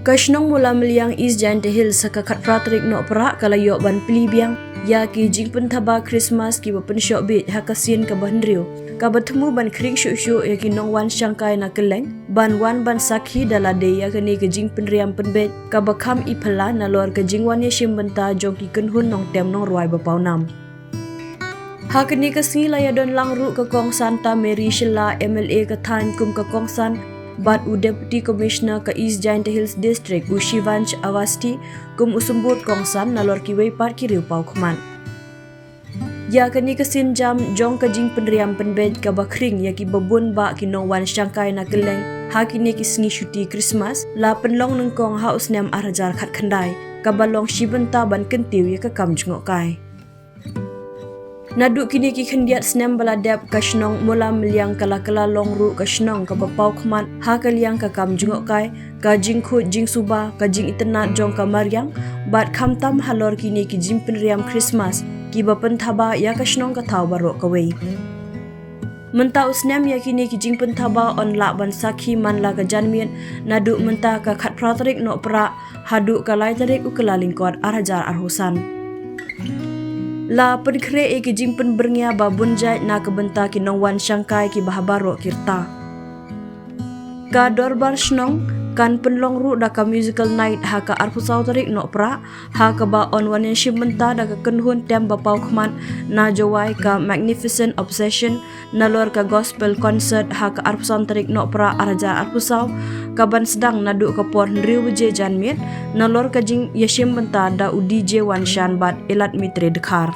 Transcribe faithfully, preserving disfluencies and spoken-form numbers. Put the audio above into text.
Ka shnong Mawlamyniang, East Jaintia Hills, ha ka khatphra tarik Nohprah ka la ïoh ban plie biang ïa ki jingpynthaba Christmas kiba pynshoh bieit ha ka sien kaba hynriew, kaba thmu ban khring shuh shuh ïa ki nongwan shangkai na kylleng ban wan ban sakhi da lade ïa kane ka jingpynriam pynbeit kaba kham iphylla nalor ka jingwan ïashim bynta jong ki kynhun nongtem nongrwai ba pawnam. Ha kane ka sngi la ïadon lang ruh ka Kong Santa Mary Shylla, M L A ka thaiñ kum ka kongsan, bad u Deputy Commissioner ka East Jaintia Hills District, u Shivansh Awasthi, kum u symbud kongsan, nalor kiwei pat ki riew paw khmat. Ïa kane ka sienjam jong ka jingpynriam pynbeit kaba khring ïa kiba bun bah ki nongwan shangkai na kylleng ha kine ki sngi shuti Christmas la pynlong nyngkong ha u snem ar hajar khatkhyndai, kaba long shi bynta ban kyntiew ïa ka kam jngohkai. Naduh kine ki khyndiat snem ba la dep, ka shnong Mawlamyniang ka la kylla long ruh ka shnong kaba paw khmat ha ka liang ka kam jngohkai, ka jingkhuid jingsuba, ka jingitynnad jong ka mariang, bad khamtam halor kine ki jingpynriam Christmas kiba pynthaba ïa ka shnong ka thaw baroh kawei. Mynta u snem ïa kine ki jingpynthaba yn lah ban sakhi man la ka janmiet, naduh mynta ka khatphra tarik Nohprah haduh ka lai tarik u Kyllalyngkot ar hajar arphew san. La pynkhreh ïa ki jingpynbyrngia ba bun jait na ka bynta ki nongwan shangkai kiba ha baroh ki rta. Ka dorbar shnong kan pynlong ruh da ka musical night ha ka arphew saw tarik Nohprah, ha kaba yn wan ïashim bynta da ka kynhun tem ba paw khmat na Jowai, ka Magnificent Obsession, nalor ka gospel concert ha ka arphew san tarik Nohprah ar hajar arphew saw, kaban sdang naduh ka por hynriew baje janmiet, nalor ka jingïashim bynta da u D J Wanshan bad Elad Mitre Dkhar.